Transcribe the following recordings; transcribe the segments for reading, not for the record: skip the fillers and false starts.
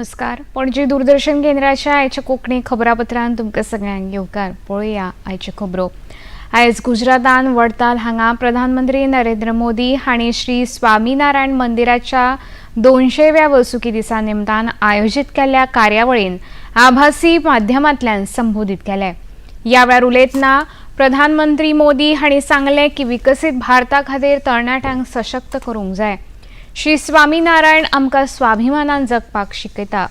नमस्कार, पणजी दूरदर्शन केंद्राच्या आयच्या कोंकणी खबरापत्रान तुमकां सगळ्यांक येवकार. पळोवया आयच्यो खबरो. आयज गुजरातान वडताल हांगा प्रधानमंत्री नरेंद्र मोदी हांणी श्री स्वामीनारायण मंदिराच्या 200व्या वर्सुकी दिसा निमतान आयोजीत केल्ल्या कार्यावळीन आभासी माध्यमांतल्यान संबोधीत केलें. ह्या वेळार उलयतना प्रधानमंत्री मोदी हांणी सांगलें की विकसीत भारता खातीर तरणाट्यांक सशक्त करूंक जाय. श्री स्वामीनारायण आमकां स्वाभिमानान जगपाक शिकयता.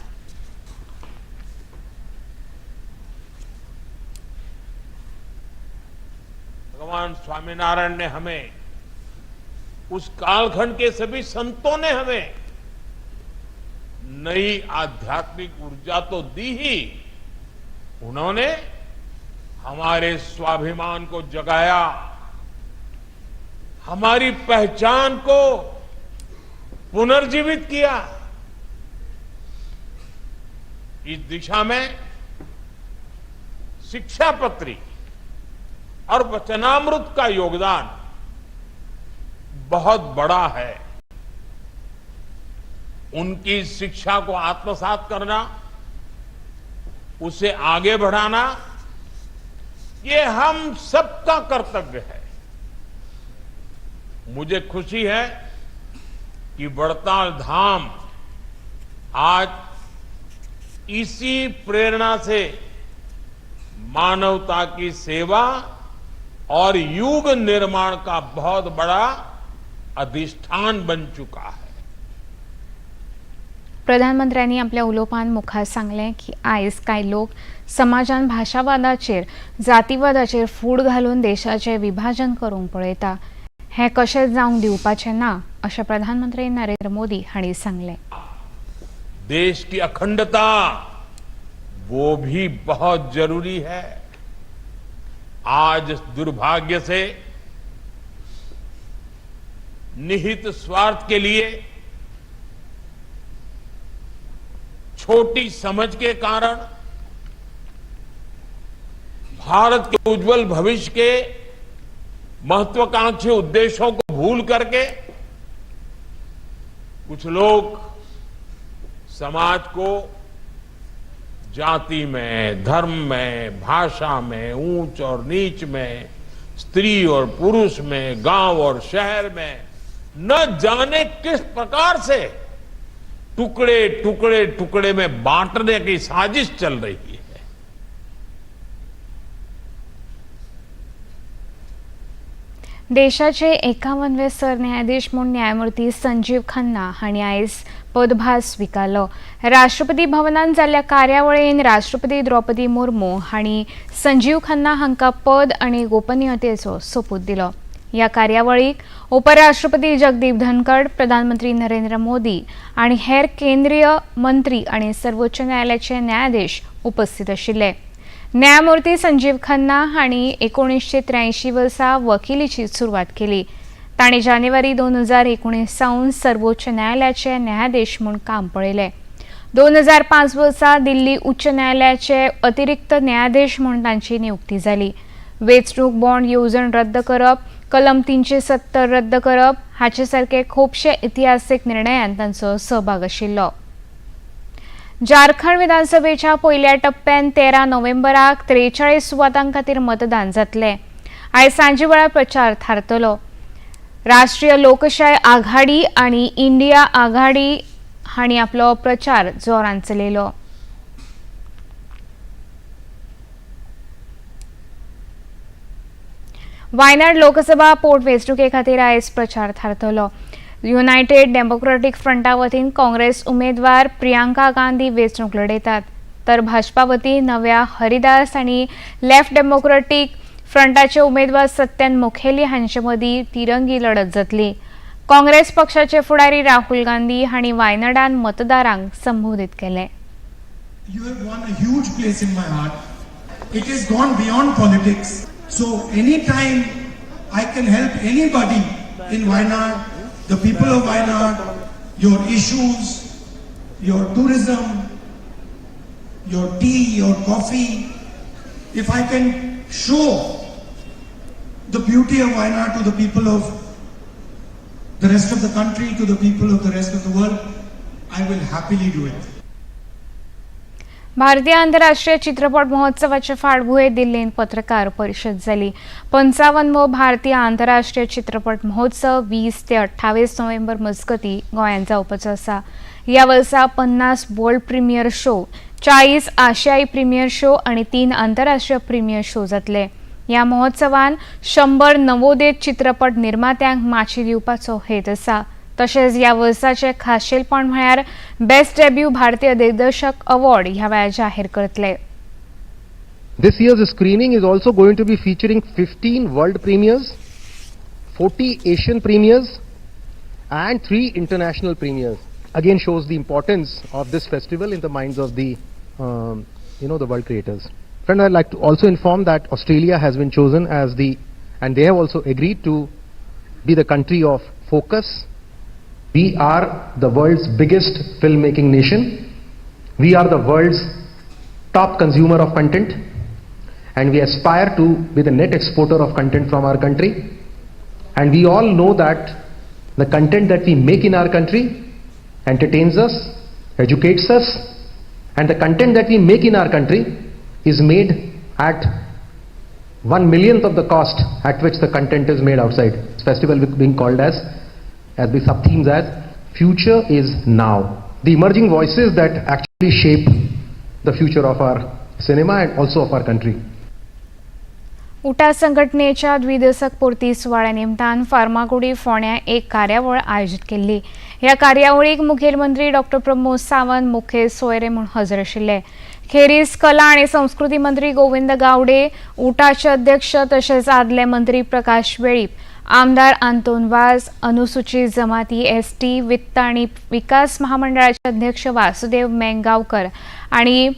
भगवान स्वामीनारायण ने हमें, उस कालखंड के सभी संतों ने हमें नई आध्यात्मिक ऊर्जा तो दी ही, उन्होंने हमारे स्वाभिमान को जगाया, हमारी पहचान को पुनर्जीवित किया। इस दिशा में शिक्षा पत्री और वचनामृत का योगदान बहुत बड़ा है। उनकी शिक्षा को आत्मसात करना, उसे आगे बढ़ाना, ये हम सबका कर्तव्य है। मुझे खुशी है कि वड़ताल धाम आज इसी प्रेरणा से मानवता की सेवा और युग निर्माण का बहुत बड़ा अधिष्ठान बन चुका है। प्रधानमंत्र्यांनी आपल्या उलोवपान मुखार सांगलें की आयज कांय लोक समाजान भाशावादाचेर, जातीवादाचेर फूड घालून देशाचें विभाजन करूंक पळयता. हें कशेंच जावंक दिवपाचें ना, अशें प्रधानमंत्री नरेंद्र मोदी हांणी सांगलें. देश की अखंडता, वो भी बहुत जरूरी है। आज दुर्भाग्य से निहित स्वार्थ के लिए, छोटी समझ के कारण, भारत के उज्जवल भविष्य के महत्वाकांक्षी उद्देश्यों को भूल करके कुछ लोग समाज को जाति में, धर्म में, भाषा में, ऊंच और नीच में, स्त्री और पुरुष में, गांव और शहर में, न जाने किस प्रकार से टुकड़े टुकड़े टुकड़े में बांटने की साजिश चल रही है। देशाचे 51वे सरन्यायाधीश म्हूण न्यायमूर्ती संजीव खन्ना हांणी आयज पदभार स्विकारलो. राष्ट्रपती भवनान जाल्ल्या कार्यावळीन राष्ट्रपती द्रौपदी मुर्मू हांणी संजीव खन्ना हांकां पद आनी गोपनीयतेचो सोपूत दिलो. ह्या कार्यावळीक उपराष्ट्रपती जगदीप धनखड, प्रधानमंत्री नरेंद्र मोदी आनी हेर केंद्रीय मंत्री आनी सर्वोच्च न्यायालयाचे न्यायाधीश उपस्थित आशिल्ले. न्यायमूर्ती संजीव खन्ना हांणी 1983 वर्सा वकिलीची सुरवात केली. तांणी जानेवारी 2019 सावन सर्वोच्च न्यायालयाचे न्यायाधीश म्हूण काम पळयलें. 2005 वर्सा दिल्ली उच्च न्यायालयाचे अतिरिक्त न्यायाधीश म्हूण तांची नियुक्ती जाली. वेंचणूक बॉन्ड येवजण रद्द करप, कलम 370 रद्द करप हाचे सारके खुबशे इतिहासीक निर्णयान तांचो सहभाग आशिल्लो. झारखंड विधानसभेच्या पयल्या टप्प्यान 13 नोव्हेंबराक 43 सुवातां खातीर मतदान जातलें. आयज सांजे वेळार प्रचार थारतलो. राष्ट्रीय लोकशाय आघाडी आनी इंडिया आघाडी हांणी आपलो प्रचार जोरान चलयलो. वायनाड लोकसभा पोटवेंचणुके खातीर आयज प्रचार थारतलो. युनायटेड डेमोक्रेटीक फ्रंटा वतीन काँग्रेस उमेदवार प्रियांका गांधी वेंचणूक लढयतात, तर भाजपा वतीन नव्या हरिदास आनी लेफ्ट डेमोक्रेटीक फ्रंटाचे उमेदवार सत्यन मुखेली हांचे मदीं तिरंगी लढत जातली. काँग्रेस पक्षाचे फुडारी राहुल गांधी हांणी वायनाडान मतदारांक संबोधीत केलें. You have won a huge place in my heart. It has gone beyond politics. So anytime I can help anybody in Wayanad, the people of Wayanad, your issues, your tourism, your tea, your coffee, if I can show the beauty of Wayanad to the people of the rest of the country, to the people of the rest of the world, I will happily do it. भारतीय आंतरराष्ट्रीय चित्रपट महोत्सवाचे फाटभुंयेर दिल्लींत पत्रकार परिशद जाली. 55वो भारतीय आंतरराष्ट्रीय चित्रपट महोत्सव 20 ते 28 नोव्हेंबर मजगती गोंयांत जावपाचो आसा. ह्या वर्सा 50 वर्ल्ड प्रिमियर शो, 40 आशियाई प्रिमियर शो आनी 3 आंतरराष्ट्रीय प्रिमियर शो जातले. ह्या महोत्सवान 100 नवोदित चित्रपट निर्मात्यांक माची दिवपाचो हेत आसा. तशेंच ह्या वर्साचें खाशेलपण म्हळ्यार बेस्ट डेब्यू भारतीय दिग्दर्शक अवॉर्ड ह्या वेळार जाहीर करतले. This year's screening is also going to be featuring 15 world premieres, 40 Asian premieres, and 3 international premieres. Again, shows the importance of this festival in the minds of the world creators. Friend, I'd like to also inform that Australia has been chosen as the, and they have also agreed to be the country of focus. We are the world's biggest filmmaking nation. We are the world's top consumer of content, and we aspire to be the net exporter of content from our country. And we all know that the content that we make in our country entertains us, educates us, and the content that we make in our country is made at 1/1,000,000th of the cost at which the content is made outside. This festival being called as the sub-themes as Future is Now. The emerging voices that actually shape the future of our cinema and also of our country. उटा संघटनेच्या द्विदशक पूर्ती सुवाळ्या निमतान फार्मागुडी फोंड्या एक कार्यावळ आयोजीत केल्ली. ह्या कार्यावळीक मुखेलमंत्री डॉक्टर प्रमोद सावंत मुखेल सोयरे म्हूण हजर आशिल्ले. खेरीज कला आनी संस्कृती मंत्री गोविंद गावडे, उटाचे अध्यक्ष तशेंच आदले मंत्री प्रकाश वेळीप, आमदार आंतोन वाज, अनुसूचित जमाती एसटी वित्त आनी विकास महामंडळाचे अध्यक्ष वासुदेव मेंगावकर आनी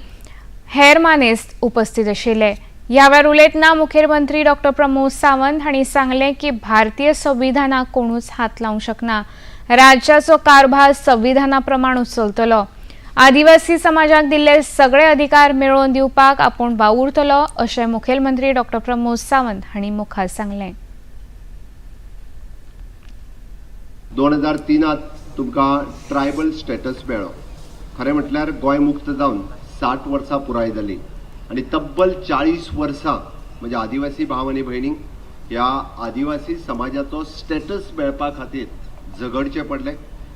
हेर मानेस्त उपस्थित आशिल्ले. ह्या वेळार उलयतना मुखेलमंत्री डॉक्टर प्रमोद सावंत हांणी सांगलें की भारतीय संविधानाक कोणूच हात लावंक शकना. राज्याचो कारभार संविधाना प्रमाणूच चलतलो. आदिवासी समाजाक दिल्ले सगळे अधिकार मेळोवन दिवपाक आपूण वावुरतलो अशें मुखेलमंत्री डॉक्टर प्रमोद सावंत हांणी मुखार सांगलें. 2003त तुमकां ट्रायबल स्टेटस मेळ्ळो. खरें म्हटल्यार गोंय मुक्त जावन 60 वर्सां पुराय जालीं आनी तब्बल 40 वर्सां म्हणजे आदिवासी भाव आनी भयणींक ह्या आदिवासी समाजाचो स्टेटस मेळपा खातीर झगडचें पडलें.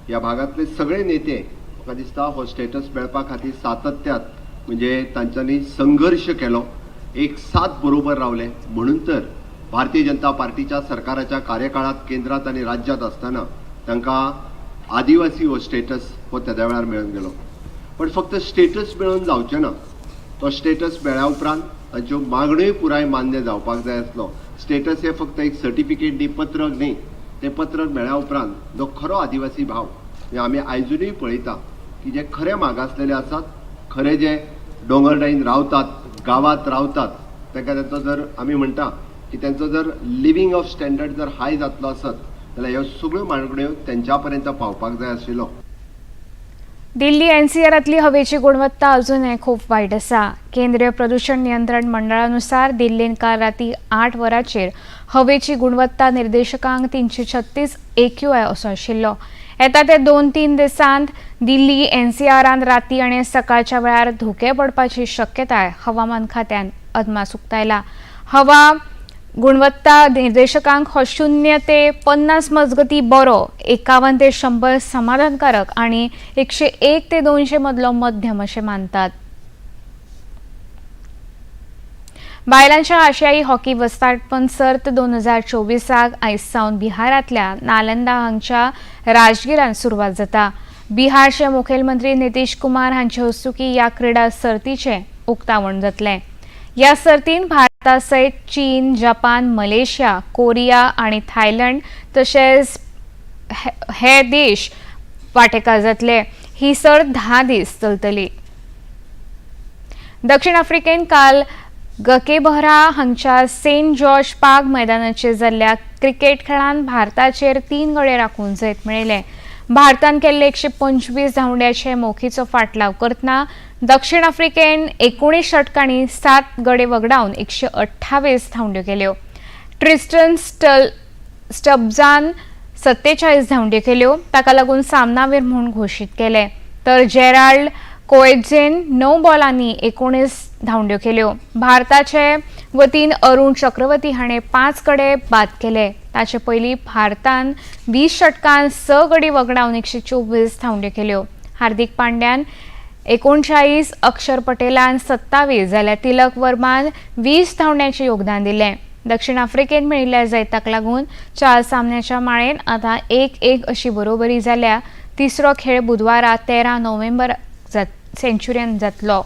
ह्या भागांतले सगळे नेते म्हाका दिसता हो स्टेटस मेळपा खातीर सातत्यात म्हणजे तांच्यांनी संघर्श केलो, एक साथ बरोबर रावले. म्हणून तर भारतीय जनता पार्टीच्या सरकाराच्या कार्यकाळात केंद्रात आनी राज्यात आसतना तांकां आदिवासी हो स्टेटस हो तेद्या वेळार मेळून गेलो. पण फक्त स्टेटस मेळोवन जावचें ना, तो स्टेटस मेळ्ळ्या उपरांत तांच्यो मागण्योय पुराय मान्य जावपाक जाय आसलो. स्टेटस हे फक्त एक सर्टिफिकेट न्ही, पत्रक न्ही. तें पत्रक मेळ्ळ्या उपरांत जो खरो आदिवासी भाव, म्हणजे आमी आयजुनूय पळयता की जे खरे मागासलेले आसात, खरे जे दोंगरडाईन रावतात, गांवांत रावतात, तांकां तांचो जर आमी म्हणटा की तांचो जर लिवींग ऑफ स्टँडर्ड जर हाय जातलो आसत जाल्यार ह्यो सगळ्यो मागण्यो तेंच्या पर्यंत पावपाक जाय आशिल्लो. दिल्ली एनसीआरांतली हवेची गुणवत्ता अजूनय खूब वायट आसा. केंद्रीय प्रदूषण नियंत्रण मंडळानुसार दिल्लीन काल राती 8 वरांचेर हवेची गुणवत्ता निर्देशकांक 336 एक्यूआय असो आशिल्लो. येता ते 2-3 दिसांत दिल्ली एनसीआरांत राती आनी सकाळच्या वेळार धोके पडपाची शक्यताय हवामान खात्यान अदमास उक्तायला. हवा गुणवत्ता निर्देशकांक हो 0 ते 50 मजगती बरो, 51 ते 100 समाधानकारक आनी 101 ते 200 मदलो मध्यम अशें मानतात. बायलांच्या आशियाई हॉकी वस्तादपण सर्त 2024 आयज सावन बिहारांतल्या नालंदा हांगच्या राजगिरान सुरवात जाता. बिहारचे मुखेलमंत्री नितीश कुमार हांचे हस्तुकी ह्या क्रिडा सर्तीचें उक्तावण जातलें. ह्या सर्तीन भारता सयत चीन, जपान, मलेशिया, कोरिया आनी थायलंड तशेंच हे देश वांटेकार जातले. ही सर्त 10 दीस चलतली. दक्षिण आफ्रिकेन काल गकेबहरा हांगच्या सेंट जॉर्ज पार्क मैदानाचेर जाल्ल्या क्रिकेट खेळांत भारताचेर 3 गडे राखून जैत मेळयलें. भारतान केल्ले 125 धांवड्याचे मोखीचो फाटलाव करतना दक्षिण आफ्रिकेन 19 षटकांनी 7 गडे वगडावन 128 धांवड्यो केल्यो. ट्रिस्टन स्टब्जान 47 धांवड्यो केल्यो, ताका लागून सामनावीर म्हूण घोशीत केले. तर जेराल्ड कोएटझेन 9 बॉलांनी 19 धांवड्यो केल्यो. भारताचे वतीन अरुण चक्रवर्ती हाणें 5 कडे बाद केले. ताचे पयलीं भारतान 20 षटकान 6 गडी वगडावन 124 धांवड्यो केल्यो. हार्दिक पांड्यान 39, अक्षर पटेलान 27 जाल्यार तिलक वर्मान 20 धांवड्यांचें योगदान दिलें. दक्षिण आफ्रिकेन मेळिल्ल्या जैताक लागून 4 सामन्याच्या माळेन आतां 1-1 अशी बरोबरी जाल्या. तिसरो खेळ बुधवारा 13 नोव्हेंबर सेंच्युरियन जातलो.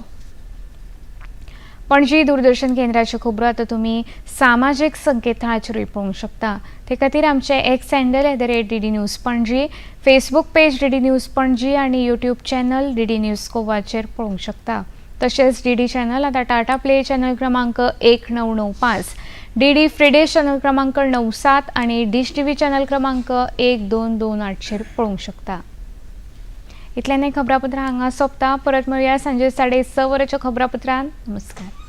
पणजी दूरदर्शन केंद्राच्यो खबरो आतां तुमी सामाजीक संकेतथळाचेरूय पळोवंक शकता. ते खातीर आमचे X handle @DD News Panaji, Facebook page DD News Panaji आनी यूट्यूब चॅनल डीडी न्यूज गोवाचेर पळोवंक शकता. तशेंच डीडी चॅनल आतां टाटा प्ले चॅनल क्रमांक 1995, डीडी फ्री चॅनल क्रमांक 97 आनी डिश टीव्ही चॅनल क्रमांक 1228चेर पळोवंक शकता. इतल्यान खबरापत्रां हांगा सोंपता. परत मेळुया सांजे 6:30 वरांच्या खबरापत्रान. नमस्कार.